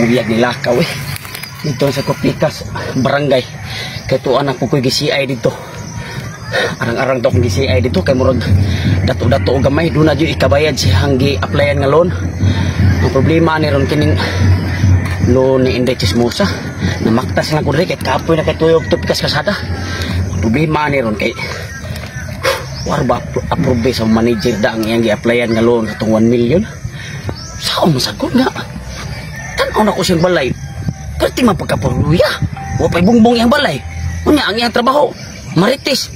Buyag nilakaw eh. Dito sa Kopikas, barangay. Kay tuan ako ko'y gi-CI dito. Arang-arang to akong gi-CI dito kay murag dato-dato og gamay. Doon na dyan ikabayad si hanggi applyan nga loan. Ang problema ni ron kining loan ni Inday Chismosa. Namaktas lang ko diri kay kapoy na kay tuyog to pikas kasada. Ang problema ni ron kay war ba approve sa manager da ang iyang gi-applyan nga loan katong 1 million. Sao masagot nga? Tan-aw na ko siyang balay. Perti man pagkaparuya. Wa pa'y bungbong iyang balay. Unya ang iyang trabaho. Marites.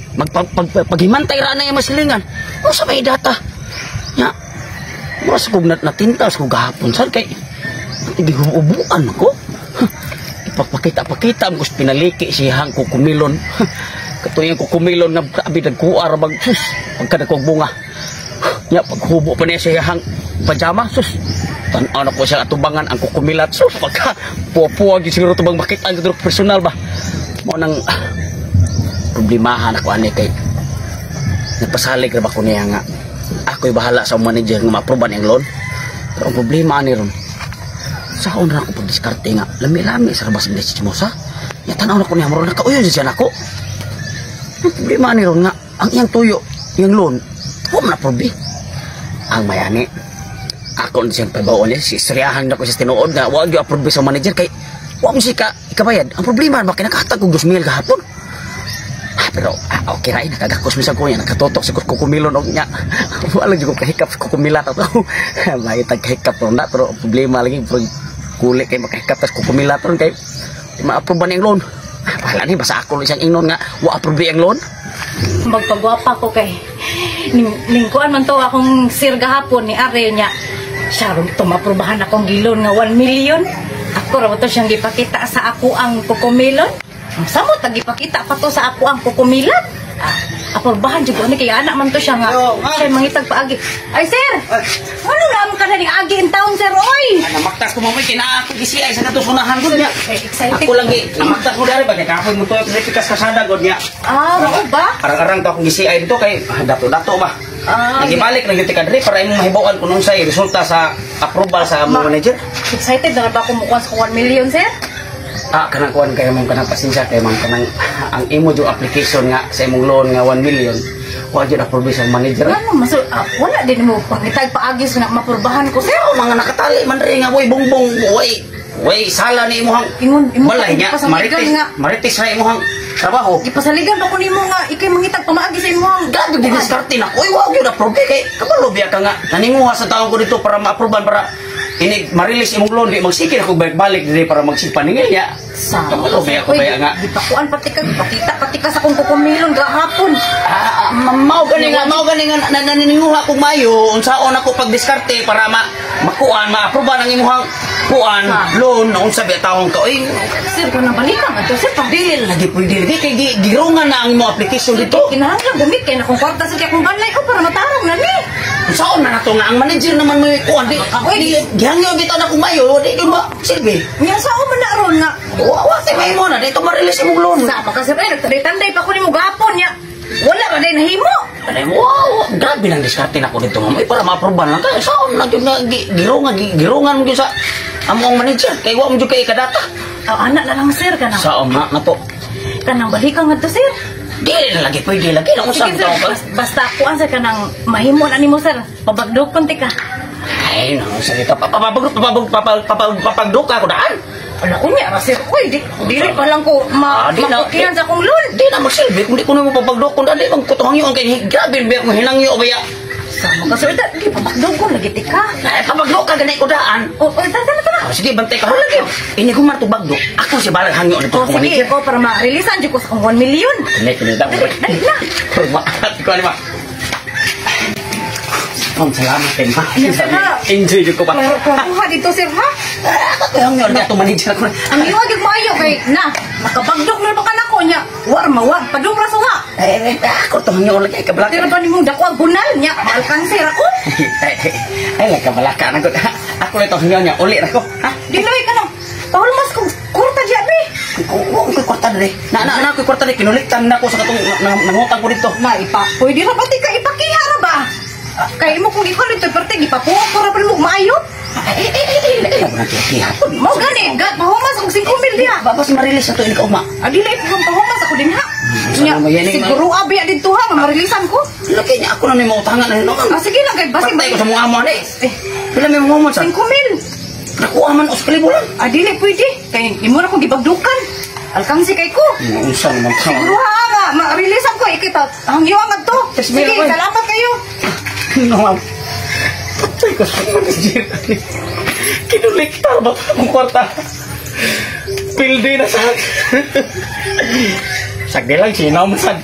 Paghimantay ra na iyang masilingan. O sa may data. Nya. Mura sa kog natintas ko gahapon sar kay gihubuan ko. Ipagpakita-pakita mo pinaliki siyang kukumilon. Katuyang kukumilon nga grabe nagkuar bag sus pagkadakog bunga. Nya paghubo pa niya siyang pajama sus. Tan-aw na ko siya atubangan ang kukumilat sus pagka puwa-puwa gyud siguro tubang makita ang personal ba. Mo nang problemahan ako ani kay nagpasalig ra ba ko niya nga ako'y bahala sa manager nga ma-aproban ang loan. Pero ang problema ani ron saon ra ako pagdiskarte nga lami-lami sa rabas ng chismosa. Ya tan-aw na ko niya murag nakauyon siya nako. Ang problema ni ron nga ang iyang tuyo, iyang loan, wa man approve. Ang mayani ako na siyang pabaon niya, si istoryahan na ko sa tinuod nga wa gyud approve sa manager kay wa mo siya ikabayad. Ang problema ba kay nakahatag og 2,000 gahapon. Pero okay ra, nakagakos mi sa ko niya, nakatutok sa kukumilon og nya. Wala jud ko kahikap sa kukumilat ato. May tag kahikap ron na pero problema lagi pero kuli kay makahikap tas kukumilat ron kay di ma-approve ba niyang loan. Bahala ni basta ako lang siyang ingnon nga wa approve ang loan. Magpagwapa ko kay ning kuan man to akong sir gahapon ni Are niya. Siya ron to maprobahan akong gilon nga 1 million. Ako ra to siyang gipakita sa ako ang kukumilon. Ang samot na gipakita pa to sa ako ang kukumilan. Aprobahan jud ko ani kay anak man to siya nga siya mangitag paagi. Ay sir. Ano na ka na ning agi in town sir oy? Namaktas ko mamay kinaa ako gisiay sa katong sunahan gud niya. Ay, excited. Ako lang gi namaktas ko dari ba kay kapoy mo to sa pikas kasada gud niya. Mao ba? Arang-arang to akong gisiay dito kay dato-dato ba. Nagibalik lang gyud ka diri para imong mahibaw-an kung unsay resulta sa approval sa among manager. Excited na ba ako mukuha sa 1 million sir? Kanang kuan kayo ma'am, kanang pasensya kay ma'am, kanang ang imo jud application nga sa imong loan nga 1 million wa jud approve sa manager. Ano, wala din mo pangitag paagi sa mapurbahan ko sir. Pero mga nakatali man rin nga way bongbong way way sala ni imong Ingon, imo balay niya pasaligan marites nga. Marites ra imong trabaho. Gipasaligan ba ko nimo nga ikay mangitag pamaagi sa imong Grabe di diskarte na ko. Uy, wa gyud approve kay kabalo biya ka nga naninguha sa taong ko dito para ma-approvean para ini ma-release imong loan di magsikir ako balik-balik diri para magsipaningil niya. Sa Kabalo biya ko baya nga. Gipakuan pati ka, gipakita pati ka sa kong kukumilon gahapon. Mao gani nga naninguha kog mayo unsaon ako pagdiskarte para ma makuan ma-aproban ang imong kuan loan unsa biya taong ka. Uy, Sir, kanang balikan ato sir pa. dili lagi pwede lagi kay girungan na ang imong application dito. Kinahanglan gumit kay na kong kwarta sir kay akong balay ko para matarong na ni. Unsaon na nato nga ang manager naman mo kuan di Uy, di gihangyo bitaw na kung mayo di gyud ma silbi. Nya sao man na ron nga. Wa tay mahimo na dito ma-release imong loan. Sa pa ka sir ay nagtanday-tanday pa ko nimo gahapon nya. Wala ba day nahimo? Ay, wow, grabe lang diskarte na ko dito, ma'am. Ay, para ma-aproban lang kayo. Saan na yun na girungan mo gyud sa among manager. Kay wa mo gyud kay kadata. Anak na lang sir kanang Saan na na to? Kanang balikan ngadto sir. Dili na lagi pwede lagi. Nang usang Sige sir, tao ka. Basta kuan sir kanang mahimo na nimo sir. Pabagdok ti ka. Ay, nang usang ito. Papagduka ko daan. Wala ko niya ra sir. Uy, di dili pa lang ko ma Di na- makukihan sa akong loan. Di na magsilbi. Kung di ko na mo papagduk kung daan, di bang kutuhang yun. Kay grabe, biya kung hinangyo ba ya. Sama ka sir, di pabagdok ko lagi ti ka. Ay, papagduk ka ganay ko daan. Oh, oh, tara tara tara. Oh, sige, bantay ka. Lagi. Ini ko man bagdok. Ako si balag hangyo nito. Oh, sige, ko para ma-releasean jud ko sa akong 1 million. Ini kinita ko. Dali, dali na. Makat ko ano ba? Ma'am, salamat kay ma. Yes, sir, ha. Enjoy jud ko ba? Klaro klaruha dito sir ha. Ako hangyo na ato manager ko. Ang iwa gyud maayo kay na nakabagdok na pa kanako nya. War mawag padung ra suha. Eh, ako to hangyo lagi kabalaka. Pero ba nimong dako ang gunal nya maalkanser ako? Ay, like kabalaka na ko. Ako na to hangyo niya uli ra ko. Ha? Diloy ka nang pahulmas kong kurta diya be. Ko ko kwarta diri. Na na na ko kwarta diri kinulitan na ko sa katong nangutang ko dito. Na ipa. Pwede ra ba ti ka ipakiha ra ba? Kay imo kung ikaw dito perte gipapuok ko ra pa mo maayo. Ay, ay, ay, ay, Kaya ba kihat? Mao gani, ga pahumas og 5 mil diha. Babas ma-release na to ini kaugma. Adili ko pahumas ako din ha. Sana Nya, mo yan, eh, siguro abi didto ha, nga marilisan ko. Laki niya ako na may mautangan na no. Ah, sige lang kay basi Patay ko sa mga amo ani. Eh, Pila may mga amo sa? 5 mil. Nakuha man os kalibo lang. Ah, dili pwede. Kay imo na kong gibagdukan. Alkangsi kay ko. Unsa naman ka? Siguro ha nga, ma-releasean ko ikita. Hangyo ang adto. Tres mil, Sige, oy. salamat kayo. No. Patay ko sa manager. Kinuliktar ba akong kwarta? Pildi na sa. Sagdi lang, sino man sad.